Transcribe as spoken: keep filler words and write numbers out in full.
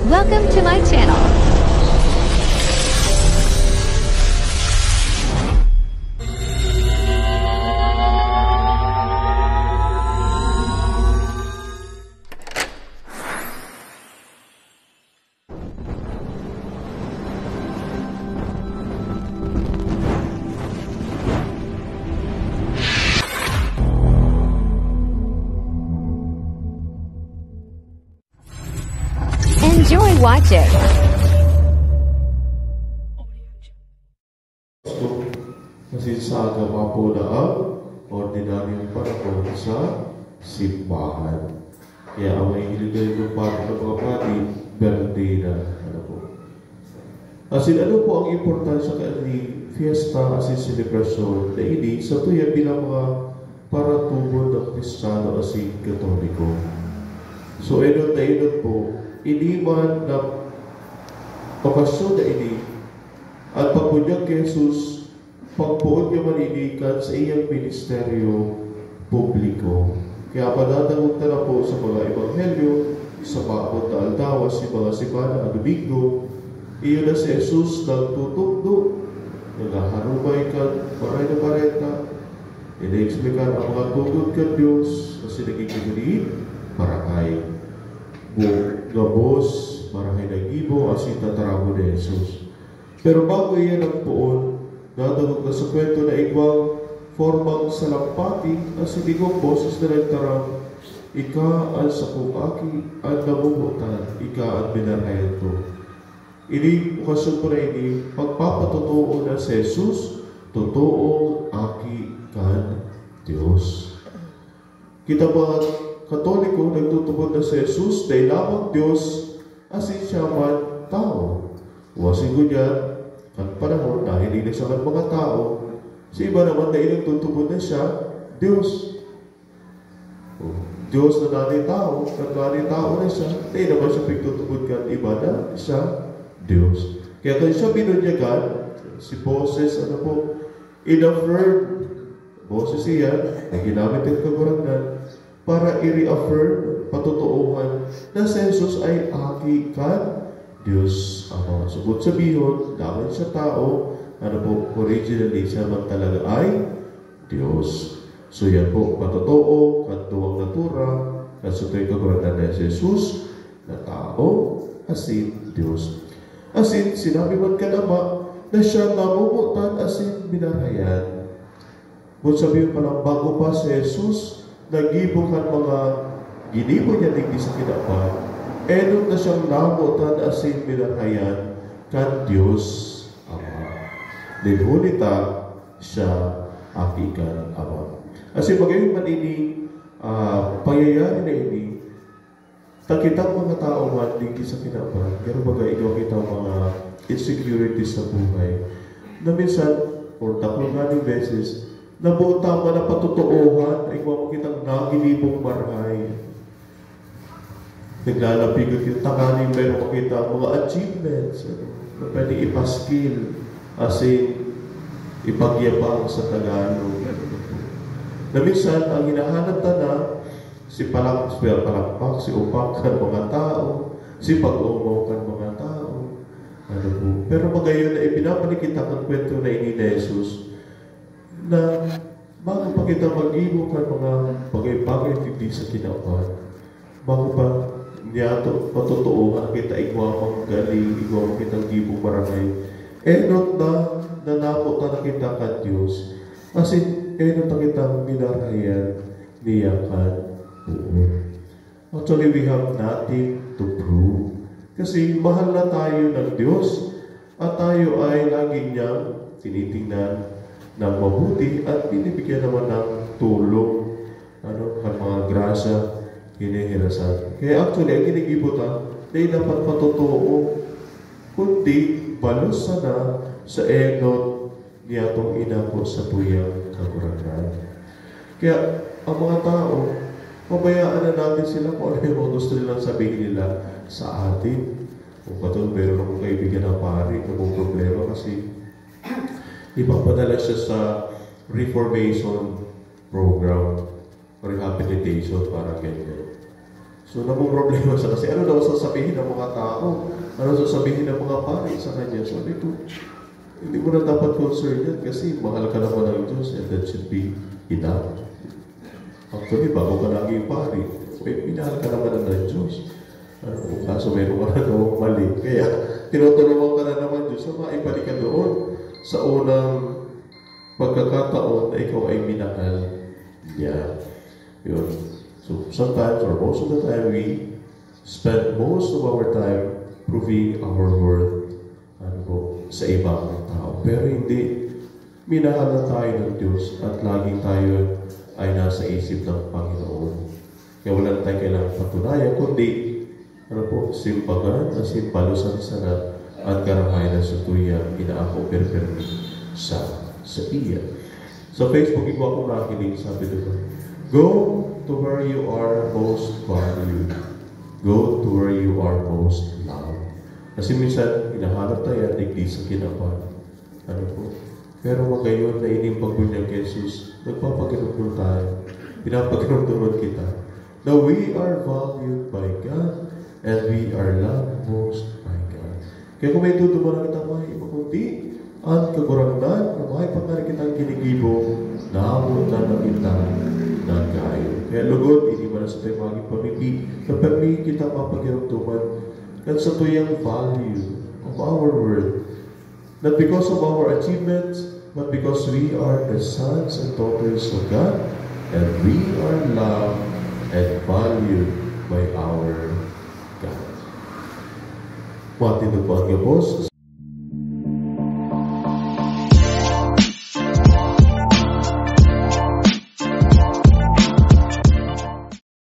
Welcome to my channel. Enjoy watching. Kasi sa aga pa po na ang ordinaryong panahon sa simbahan. Kaya ang mahihiling kayo ng pati ng mga pati, berde na. Ano po? Asin ano po ang importansya kan ini fiesta asin selebrasyon na ini sa tuya bilang mga paratubod na Kristiyano asin Katoliko? So, enot na enot po, ini man na okasyon na ini, an pagbunyag ki Jesus, pagpoon niya man ini kan saiyang ministeryo publiko. Kaya padadangog ta na po sa mga ebanghelyo, sa maabot na aldaw, sa mga semana, Domingo, iyo na si Jesus nagtutukdo, naghaharumay kan Maray na Bareta, ina-explicar ang mga tugon kan Dios, kasi nagiging huli, maray. Bu-, gabos, marahay na gibo, asin tataramon ni Jesus. Pero bago iyan nagpoon, nadangog na sa kwento na igwang formang salampati, asin igwang boses na nagtaram, "Ika an sakong aki, an namomotan, ika an minarayan ko." Ini okasyon po na ini, pagpapatotoo na si Jesus, totoong Aki kan Dios. Kita mga Katoliko, nagtutubod na si Jesus, dai lamang Dios, asin siya man tawo. O asin ngunyan, kan panahon na hiling na siya kan mga tawo, si iba naman dai nagtutubod na siya Dios. O, Dios na nagin tawo, kan nagin tawo na siya, dai naman siya pigtutubod kan iba na siya Dios. Kaya kan siya binunyagan, si Moses, ano po, in-affirm, boses iyan na ginamit kan Kagurangnan para i-reaffirm, patotoohan, na si Jesus ay Aki kan Dios Ama. Sugod sabihon, dangan siya tawo, ano po, originally, siya man talaga ay Dios. So, yan po, patotoo, kan duwang natura, kan satuyang Kagurangnan na si Jesus, na tawo, asin Dios. Asin, sinabi man kan Ama, na siya namomotan asin minarayan. Kun sabihon pa lang, bago pa si Jesus naggibo kan mga ginibo niya digdi sa kinaban, enot na siyang namotan asin minarayan kan Dios Ama. Nin huli ta, siya Aki kan Ama. Asin magayon man ini, ah, pangyayari na ini, ta kitang mga tawo man digdi sa kinaban, garo baga igwa kitang mga insecurities sa buhay, na minsan, or dakul nganing beses, naboot ta man na patotoohan, igwa man kitang naginibong marahay. Naglalapigot kita tanganing meron pa kita mga achievements, ano, na pwede ipaskil, asin ipagyabang sa Tagalog. Na minsan, ang hinahanap ta na, si palak-, si palakpak, si upak kan mga tao, si pag-omaw kan mga tao. Ano po? Pero magayon na ibinabalik kita kan kwento na ini ni Jesus, na bago pa kita maggibo kan mga bagay-bagay digdi sa kinaban, bago pa niyato patotoohan kita igwa mang galing, igwa man kitang gibong marahay, enot na nanamo ta na kita kan Dios, asin enot na kitang minarayan niya kan poon. Actually, we have nothing to prove. Kasi mahal na tayo ng Dios at tayo ay lagi niyang tinitingnan ng mabuti at binibigyan naman ng tulong, ano, ng mga grasya, hinihirasan. Kaya actually, ang ginigibo ta, dai dapat patotoo, kundi balos sana sa enot niyatong inako sa tuyang Kagurangnan. Kaya, ang mga tao, pabayaan na natin sila kung ano yung mga gusto nilang sabihin nila sa atin. Kung katulad, meron akong kaibigan na pari na problema kasi ipapadala siya sa reformation program, rehabilitation, para ganyan. So, namumroblema siya kasi ano daw sasabihin ng mga tao? Ano sasabihin ng mga pari sa kanya? Sabi ko, hindi mo na dapat concern yan kasi mahal ka naman ng Diyos and that should be enough. Actually, bago ka naging pari, eh, minahal ka naman ng Diyos. Ano, kaso mayroon ka na daw mali. Kaya, tinutulungan ka na naman Diyos na maibalik ka doon sa unang pagkakataon na ikaw ay minahal niya. Yun. So, sometimes or most of the time, we spend most of our time proving our worth, ano po, sa ibang tao. Pero hindi, minahal na tayo ng Diyos at laging tayo ay nasa isip ng Panginoon. Kaya wala na tayong kailangang patunayan, kundi, ano po, simbagan at simbalosan sana ang karahayan na sa tuya, inaako perpermi sa, sa iya. Sa Facebook, iba akong nakinig, sabi, diba? Go to where you are most valued. Go to where you are most loved. Kasi minsan, hinahanap tayo, digdi sa kinaban. Ano po? Pero magayon na ining pagbunyag kay Jesus, nagpapakiramdam tayo. Pinapakiramdaman kita na we are valued by God and we are loved most by God. Kaya kung may duduman na kita, may iba kundi ang Kagurangnan na may pangalan kitang ginigibo, naabot na na kita na kayo. Kaya lugod, hindi man sa tayo maging pamiti, na permi kita mapakiramdaman kan sa tuyang value of our worth. Not because of our achievements, but because we are the sons and daughters of God, and we are loved and valued by our God. Matindog ba ang gabos?